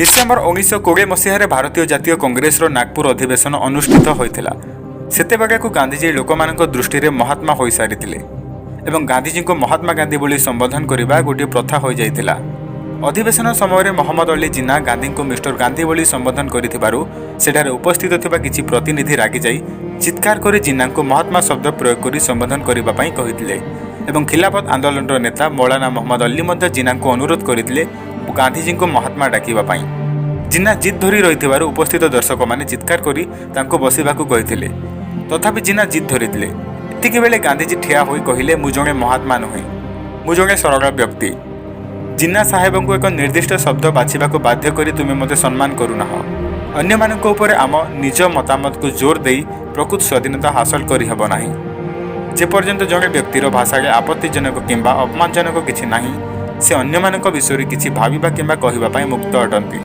December 1920 ମସିହାରେ ଭାରତୀୟ ଜାତୀୟ କଂଗ୍ରେସର ନାଗପୁର ଅଧିବେଶନ ଅନୁଷ୍ଠିତ ହୋଇଥିଲା। ସେତେବେଳକୁ ଗାନ୍ଧିଜୀ ଲୋକମାନଙ୍କ ଦୃଷ୍ଟିରେ ମହାତ୍ମା ହୋଇସାରିଥିଲେ ଏବଂ ଗାନ୍ଧିଜୀଙ୍କୁ ମହାତ୍ମା ଗାନ୍ଧୀ ବୋଲି ସମ୍ବୋଧନ କରିବା ଗୋଟିଏ ପ୍ରଥା ହୋଇଯାଇଥିଲା। ଅଧିବେଶନ ସମୟରେ ମହମ୍ମଦ ଅଲ୍ଲୀ ଜିନ୍ନା ଗାନ୍ଧୀଙ୍କୁ ମିଷ୍ଟର ଗାନ୍ଧୀ ବୋଲି ସମ୍ବୋଧନ କରିଥିବାରୁ ସେଠାରେ ଉପସ୍ଥିତ ଥିବା କିଛି ପ୍ରତିନିଧି ରାଗିଯାଇ ଚିତ୍କାର କରି ଜିନ୍ନାଙ୍କୁ ମହାତ୍ମା ଶବ୍ଦ ପ୍ରୟୋଗ କରି ସମ୍ବୋଧନ କରିବା ପାଇଁ କହିଥିଲେ ଏବଂ ଖିଲାଫତ ଆନ୍ଦୋଳନର ନେତା ମୌଲାନା ମହମ୍ମଦ ଅଲ୍ଲୀ ମଧ୍ୟ ଜିନ୍ନାଙ୍କୁ ଅନୁରୋଧ କରିଥିଲେ ଗାନ୍ଧିଜୀଙ୍କୁ ମହାତ୍ମା ଡାକିବା ପାଇଁ। ଜିନ୍ନା ଜିଦ୍ ଧରି ରହିଥିବାରୁ ଉପସ୍ଥିତ ଦର୍ଶକମାନେ ଚିତ୍କାର କରି ତାଙ୍କୁ ବସିବାକୁ କହିଥିଲେ। ତଥାପି ଜିନ୍ନା ଜିଦ୍ ଧରିଥିଲେ। ଏତିକି ବେଳେ ଗାନ୍ଧିଜୀ ଠିଆ ହୋଇ କହିଲେ, "ମୁଁ ଜଣେ ମହାତ୍ମା ନୁହେଁ, ମୁଁ ଜଣେ ସରଳ ବ୍ୟକ୍ତି। ଜିନ୍ନା ସାହେବଙ୍କୁ ଏକ ନିର୍ଦ୍ଦିଷ୍ଟ ଶବ୍ଦ ବାଛିବାକୁ ବାଧ୍ୟ କରି ତୁମେ ମୋତେ ସମ୍ମାନ କରୁନାହଁ। ଅନ୍ୟମାନଙ୍କ ଉପରେ ଆମ ନିଜ ମତାମତକୁ ଜୋର ଦେଇ ପ୍ରକୃତ ସ୍ୱାଧୀନତା ହାସଲ କରିହେବ ନାହିଁ। ଯେପର୍ଯ୍ୟନ୍ତ ଜଣେ ବ୍ୟକ୍ତିର ଭାଷାରେ ଆପତ୍ତିଜନକ କିମ୍ବା ଅପମାନଜନକ କିଛି ନାହିଁ, ସେ ଅନ୍ୟମାନଙ୍କ ବିଷୟରେ କିଛି ଭାବିବା କିମ୍ବା କହିବା ପାଇଁ ମୁକ୍ତ ଅଟନ୍ତି।"